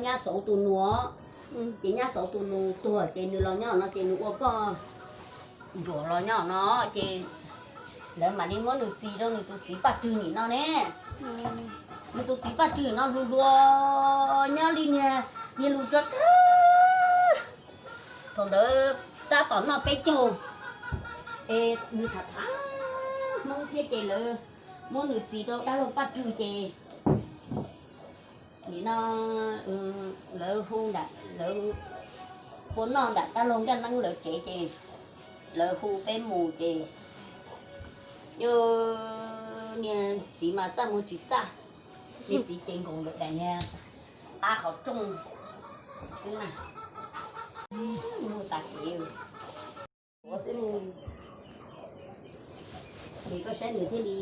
Nyab Xauv tus nus, ces Nyab Xauv tus nus tuag ces nws los nyob no ces nws ua poj ntsuam los nyob no ces lawv mam li muab nws txis rau nws tus txiv Paj Rwg nim no ne. Nws tus txiv Paj Rwg no hluas hluas nyob li niag, niag lus tso tsawg. Thaum ntawd tab tom noj peb caug, es nws tham tham Hmoob thiab ces lawv muab nws txis rau dab laug Paj Rwg ces nim no lawv hu, lawv ua noj ntawm dab laug Nkaj Neeb lawv tsev ces lawv hu peb mus ces yog niag txiv mas txaj muag tsis txaj, niag txiv ces nkaus ntawm daim niag qab qhov rooj xwb na. Muag tas kev. Ua xwb ne, ces koj saib nws thiaj li,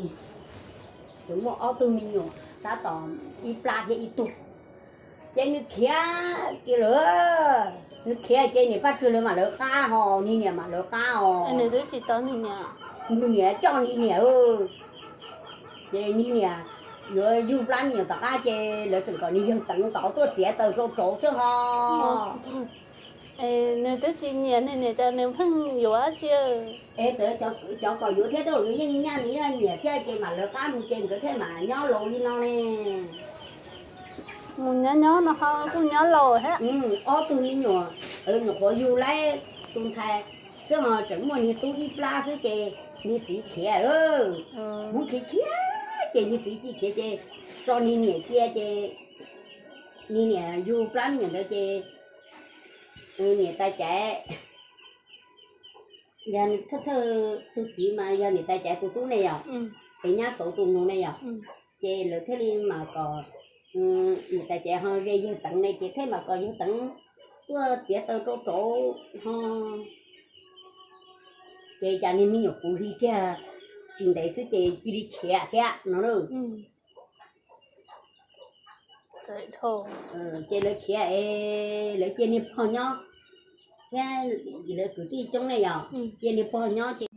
nws muaj ob tug me nyuam tab tom ib plab thiab ib tug. Ces nws khiav kiag lawm, nws khiav ces niam Paj Tswg lawv mam lawv qab ho, niag niam mam lawv qab os. Nws niam coj niag niam, ces niag niam yuav yug plab me nyuam tom qab ces lawv tseem kom niag yawg Teev tod tuaj txiav taws rau rauv xwb ho. Nws twb tsis nyiam nws niam ces nws pheej yuav dab tsi. Es cov kom yuav thiab tab sis nws yeej nyaj nws yeej nyiam thiab ces mam lawv qab mus ces nkawd thiaj mam nyob laus li no ne. Mus nyob nyob no ho kuj nyob laus thiab. Ob tug me nyuam, nyuam qhuav yug laib tus ntxhais xwb ho tseem muaj niag tub ib plab xwb ces niag txiv khiav lawm. Hmoob khiav khiav ces niag txiv cia khiav ces tso niag niam cia ces niag niam yug plab me nyuam ntawd ces niam tais caiv, yog thawj thawj tus txiv mas yog niam tais caiv tus tub ne yom, es Nyab Xauv tus nus ne yom, ces lawv thiaj li mam kom niam tais caiv ho ze yawg Teev ne ces thiaj mam kom yawg Teev tuaj txiav taws rau rauv ho. Ces cas niag me nyuam puv hli kiag tsis ntev xwb ces cia li khiav thiab no na. Ces lawv khiav es lawv cia niag pog nyob thiab, lawv kwv tij coob ne yom, cia niag pog nyob ces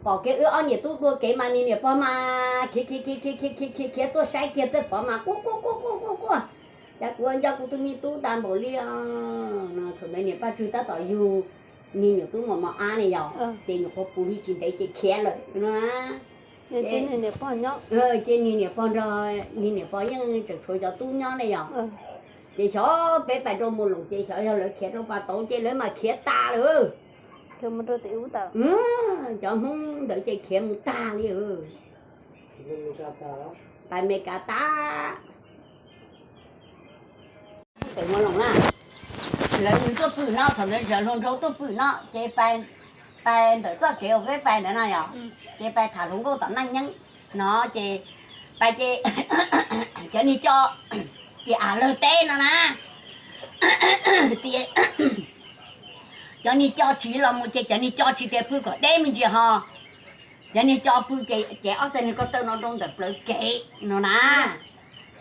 pom kev wb ob niam tub dua kev mas niag niam pog mas khiav khiav khiav khiav khiav khiav khiav tuaj saib kiag tej pov mas quaj quaj quaj quaj quaj, cas kuv nco kuv tus me tub tas npaum li os no. Thaum ntawd niam Paj Tswg tab tom yug niag nyuam tub mos mos ab ne yom, ces nyuam qhuav puv hli tsis ntev ces khiav lawm no na. Ces niag niam pog nrog niag niam pog yeej tseem tshuav cov tub nyob ne yom. Ces xyov peb pais rau Mus Loos ces xyov yog lawv khiav rau pas tauv ces lawv mam khiav tas lawm. Cov Hmoob ntawd ces khiav mus tag li, pais Meskas tas. Pem Mus Loos na, lawv tuaj pw no, thaum ntawd Zam Hluas Nraug tuaj pw no ces pais ntawm txoj kev uas peb pais ntawd no yom, ces pais tham hluas nkauj tom Naj Nyeeb no ces pais ces cov niag co, tias av lawg teb no na, tias cov niag co tsis los mus ces cov niag co tsis tias pw kom deb me ntsis ho, cov niag co pw ces cev ob txhais niag ko taw no rau ntawm plawv kev no na.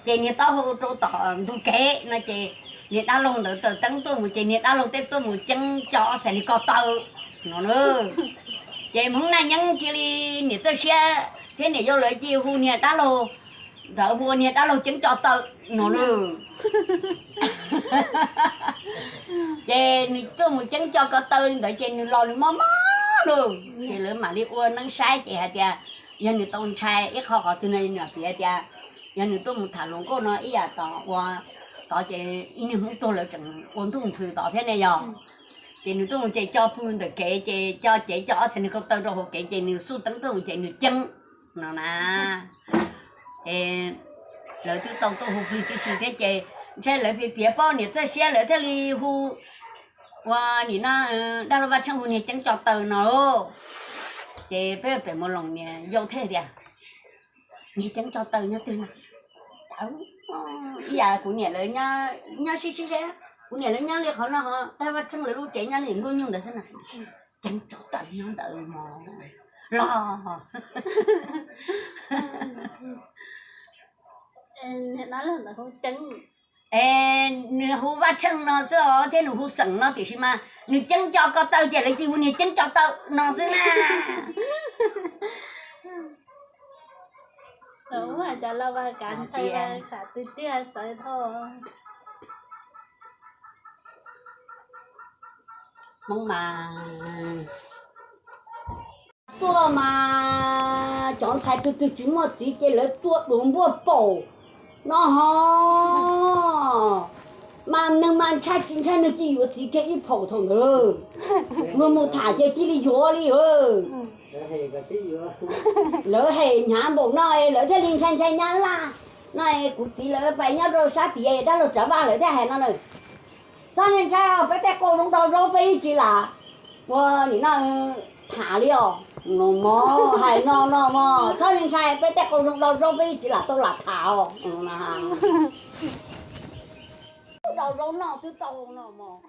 Ces niag taub hau rau tom ntug kev no ces niag dab laug ntawd taws teeb tuaj mus ces niag dab laug thiaj tuaj mus ceeb co ob txhais niag ko taw no na. Ces Hmoob Naj Nyeeb cia li niam txawj siab thiab niam yau lawv cia li hu niag dab laug ntawd hu ua niag dab laug ceeb co taw no na. Ces nws tuaj mus ceeb co ko taw li ntawd ces nws los nws mob mob lawm ces lawv mam li ua neeb saib ces hais tias yog nws tau ntshai ib qho qhov twg no, nws piav tias yog nws tuaj mus tham hluas nkauj no ib yam tom ua tod ces ib niag Hmoob tuag lawv tseem ua ntuj nthwv tod thiab ne yog. Ces nws tuaj mus ces co pw ntawm kev ces co cev co ob txhais niag ko taw rau hauv kev ces nws xuj teeb tuaj mus ces nws ceeb no na. Es lawv twb tau tuaj hu plig tib si thiab ces ntshe lawv piav piav paub niam txawj siab lawv thiaj li hu ua nim no dab laug Vaj Tsheej hu niag ceeb co taw no lauj. Ces peb pem Mus Loos niag yau thiaj tias niag ceeb co taw nyob twg no? Ib yam kuv niam lawv nyob sib sib ze, kuv niam lawv nyob li qhov no ho dab laug Vaj Tsheej lawv lub tsev nyob li Nkauj Nyuj ntawd xwb na. Ceeb co taw nyob ntawd mog los. Es nws hu Vaj Tsheej no xwb os thiab nws hu xeem no tiam sis mas nws ceeb co ko taw ces lawv cia hu niag ceeb co taw no xwb na. Ua cas los vas kav ntshai vas kav twg tiag txawv dhau. Hmoob mas tuaj mas cov ntxhais twg twg tsis muaj txiv ces lawv tuaj duav npuaj paum no ho. Mas neeg mas ntshai tsis ntshai neeg cia yuav txiv kiag ib phaum thaum ntawd. Luag mus tham ces cia li yuav li. Lawv hem hnyav npaum no lawv thiaj li ntshai ntshai nyab laj no. Kuv txiv lawv pais nyob rau sab tid dab laug Tsav Vaj lawv thiaj hais no na. Txhob ntshai ntshai, peb tej qau zoo dau zaub peb yeej tsis lam ua nim no tham li os. Mog hais no no mog, txhob ntshai ntshai, peb tej qau zoo dau zaub peb yeej tsis lam tau lam tham os. Dau zaub noj twb tau no mog.